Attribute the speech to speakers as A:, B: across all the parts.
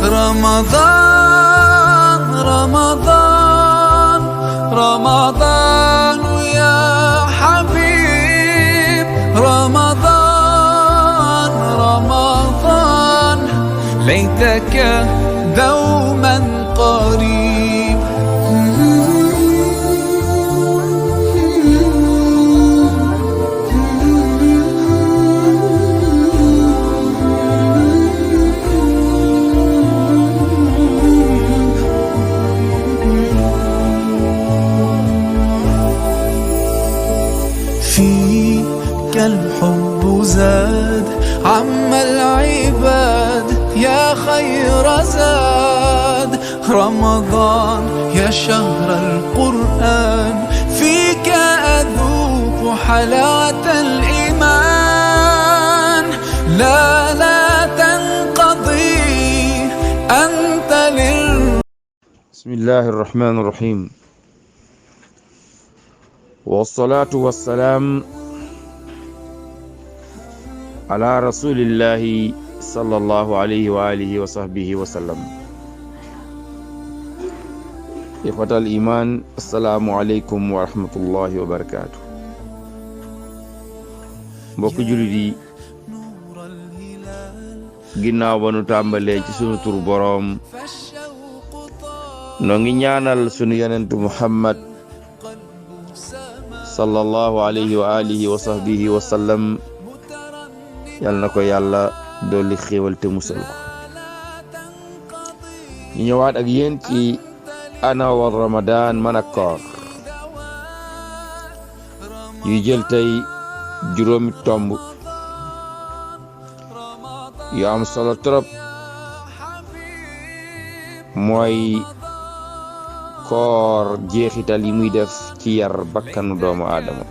A: رمضان رمضان رمضان يا حبيب رمضان رمضان ليتك دوما قريب فيك الحب زاد عم العباد يا خير زاد رمضان يا شهر القرآن فيك أذوق حلاوة الإيمان لا تنقضي أنت
B: بسم الله الرحمن الرحيم والصلاة والسلام على رسول الله صلى الله عليه وآله وصحبه وسلم. إخوة الإيمان السلام عليكم ورحمة الله وبركاته. mbokk jullit yi ginnaaw ba nu tàmbalee ci sunu tur boroom noo ngi ñaanal sunu yonentu Muhammad sallallahu alayhi wa alihi wa sahbihi wa sallam yal na ko yàlla dolli xéewal te musal ko. ñu ñëwaat ak yéen ci ana wa Ramadan man ak koor ñuy jël tey juróomi tomb yu am solo trop mooy koor jeexital yi muy def ci yar bakkanu doomu aadama.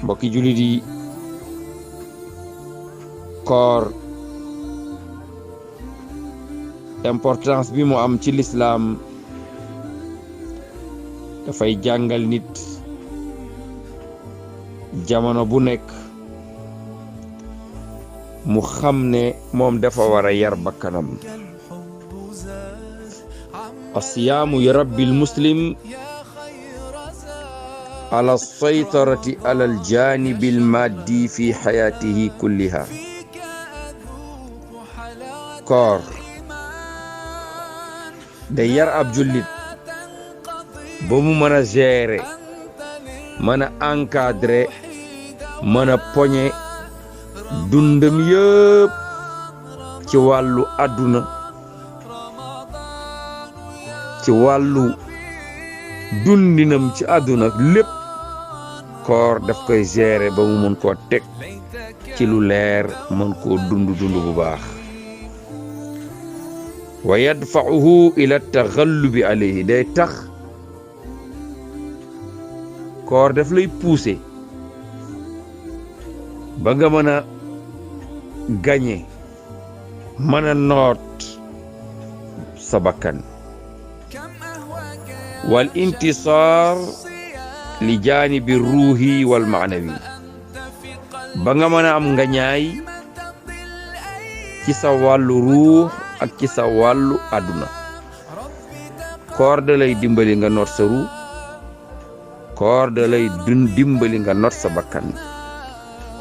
B: mbokki jullit yi koor importance bi mu am ci lislaam dafay jàngal nit jamono bu nekk mu xam ne moom dafa war a yar bakkanam. الصيام يربي المسلم على السيطرة على الجانب المادي في حياته كلها. koor day yar ab jullit ba mu mën a gérer mën a encadrer mën a poñe dundam yëpp ci wàllu àdduna ci wàllu dundinam ci àdduna lépp koor daf koy gérer ba mu mën koo teg ci lu leer mën koo dund bu baax. wa yadfa'uhu ila taxallubi alayhi day tax koor daf lay pousser ba nga mën a gañe mën a noot sa bakkan. wal intisaar li jaanibi ruuhi wal maanawi ba nga mën a am ngañaay ci sa wàllu ruux ak ci sa wàllu àdduna. koor da lay dimbali nga noot sa ruux koor da lay dimbali nga noot sa bakkan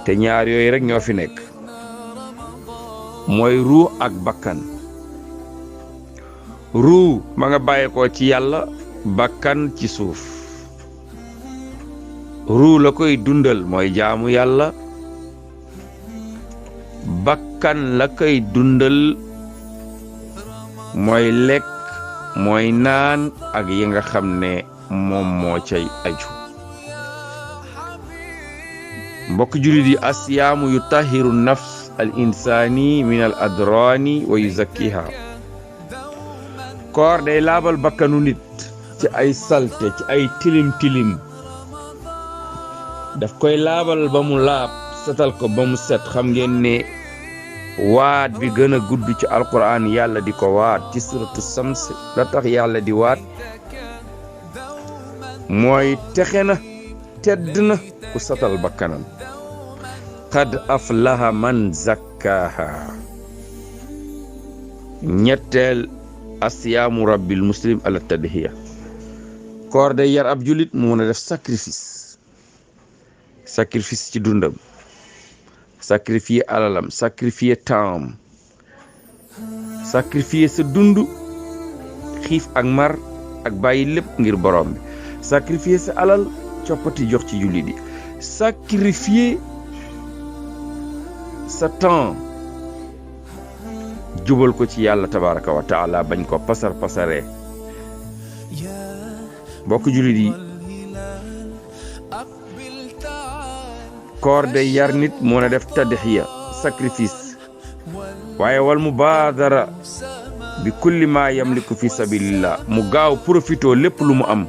B: te ñaar yooyu rek ñoo fi nekk mooy ruux ak bakkan. ruux ma nga bàyyeekoo ci yàlla bakkan ci suuf. ruu la koy dundal mooy jaamu yàlla bakkan la koy dundal mooy lekk mooy naan ak yi nga xam ne moom moo cay aju. mbokk jullit yi asiyaamu yutahiru nafs al insani min al adrani wa yuzakkiha. koor day laabal bakkanu nit ci ay salte ci ay tilim daf koy laabal ba mu laab setal ko ba mu set. xam ngeen ne waat bi gën a gudd ci alquran yàlla di ko waat ci suratu Sams la tax yàlla di waat mooy texe na tedd na ku setal bakkanam. qad aflaha man zakkaaha ñetteel asiyaamu rabbil muslim ala tadhiya koor day yar ab jullit mu mën a def sacrifice ci dundam, sacrifier alalam, sacrifier temps, sacrifier sa dund xiif ak mar ak bàyyi lépp ngir borom bi, sacrifier sa alal coppati jox ci jullit yi, sacrifier sa temps jubal ko ci yàlla tabaraka wa taala bañ ko pasaree bokk jullit yi. koor day yar nit moo na def tadhiya sacrifice waaye wal mubaadara bi kulli ma yamliku fi sabilillah mu gaaw profito lépp lu mu am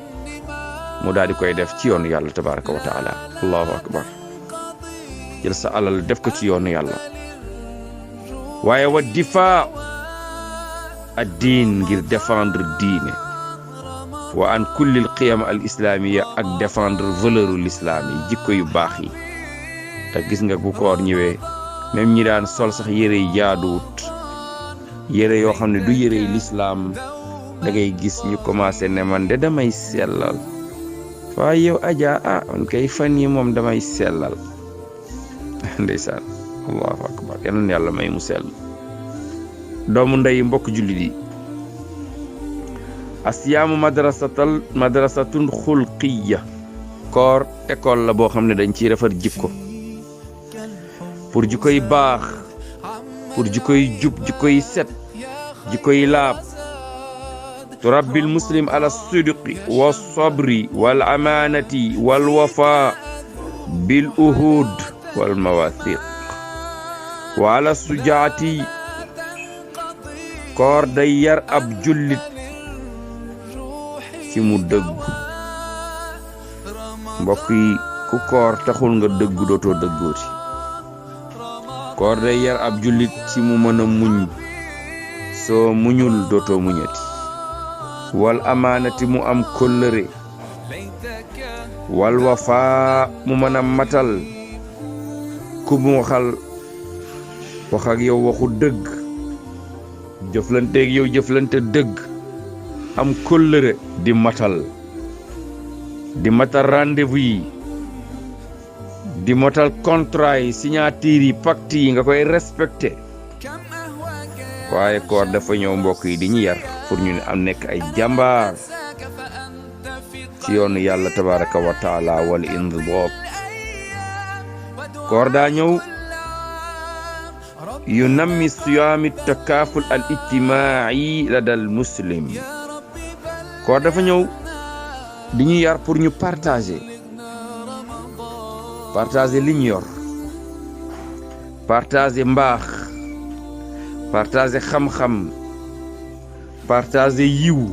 B: mu daal di koy def ci yoonu yàlla tabaraka wa taala. allahu akbar, jël sa alal def ko ci yoonu yàlla. waaye wa difaa ad diin ngir défendre diine wa an kullil qiyam al islamiya ak défendre valeur l'islam yi jikko yu baax yi. te gis nga bu koor ñëwee même ñi daan sol sax yére yi jaaduwut, yére yoo xam ne du yére yi lislaam, da ngay gis ñu commencé ne man de damay sellal, waaye yow Adja man kay fan yi moom damay sellal. ndeysaan, allahu akbar, yal na yàlla may mu sell. doomu ndey mbokk jullit yi, asiyaamu madrasatun xulqiya koor école la boo xam ne dañ ciy defar jikko pour jikko yi baax, pour jikko yi jub, jikko yi set, jikko yi laab. turabbil muslim ala sidqi wa sabri wal amanati wal wafa bil uhud wal mawathiq wa ala sujaati. koor day yar ab jullit ci mu dëggu. mbokk yi, ku koor taxul nga dëggu dootoo dëggooti. koor day yar ab jullit ci mu mën a muñ, soo muñul dootoo muñati. wal amaanati mu am kóllëre, wal wafa mu mën a matal ku mu waxal wax ak yow waxu dëgg, jëflanteeg yow jëflante dëgg, am kóllëre di matal rendez-vous yi, di matal contrat yi, signature yi, pacte yi nga koy respecté. waaye koor dafa ñëw mbokk yi di ñu yar pour ñu ne am nekk ay jàmbaar ci yoonu yàlla tabaraka wa taala wal indibaat. koor daa ñëw yu nammi siyaami takaaful al ijtimaai ladal muslim. koor dafa ñëw di ñu yar pour ñu partager li ñu yor, partager mbaax, partager xam-xam, partager yiw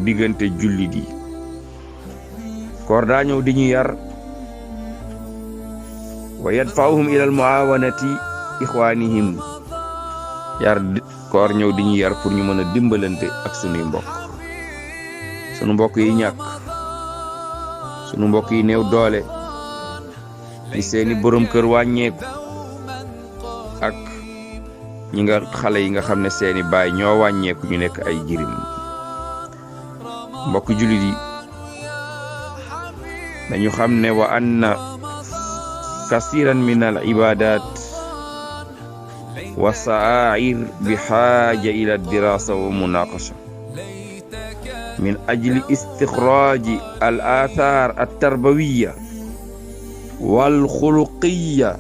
B: diggante jullit yi. koor daa ñëw di ñu yar wa yadfa'uhum ila al muawanati ixwanihim. koor ñëw di ñu yar pour ñu mën a dimbalante ak sunuy mbokk, sunu mbokk yi ñàkk, sunu mbokk yi néew doole, ñi seeni borom kër wàññeeku, ak ñi nga xale yi nga xam ne seeni baay ñoo wàññeeku ñu nekk ay jirim. mbokk jullit yi, dañu xam ne wa anna kasiran min al ibadat wa sa'air bi xaaja ila dirasa wa munaqasha min ajli istixraaji al athar al tarbawiya wal xuluqiya.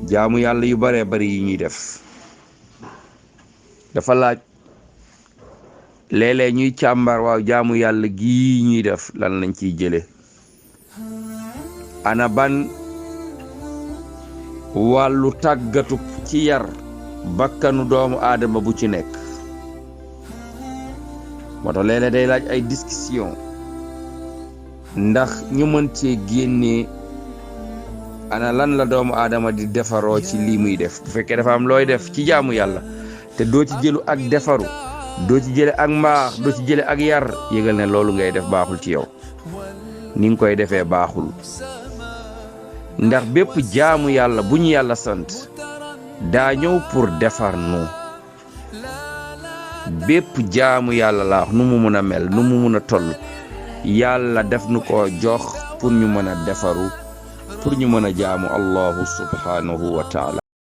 B: jaamu yàlla yu bare bari yi ñuy def dafa laaj léeg-léeg ñuy càmbar, waaw jaamu yàlla gii ñuy def lan lañ ciy jële, ana ban wàllu tàggatu ci yar bakkanu doomu aadama bu ci nekk. moo tax léeg-léeg day laaj ay discussion ndax ñu mën cee génnee ana lan la doomu aadama di defaroo ci lii muy def. bu fekkee dafa am looy def ci jaamu yàlla te doo ci jëlu ak defaru, doo ci jële ak mbaax, doo ci jële ak yar, yëgal ne loolu ngay def baaxul ci yow, ni nga koy defee baaxul. ndax bépp jaamu yàlla bu ñu yàlla sant daa ñëw pour defar nu bépp jaamu yàlla la wax nu mu mun a mel nu mu mun a toll yàlla def nu ko jox pour ñu mën a defaru pour ñu mën a jaamu allahu subhanahu wa taala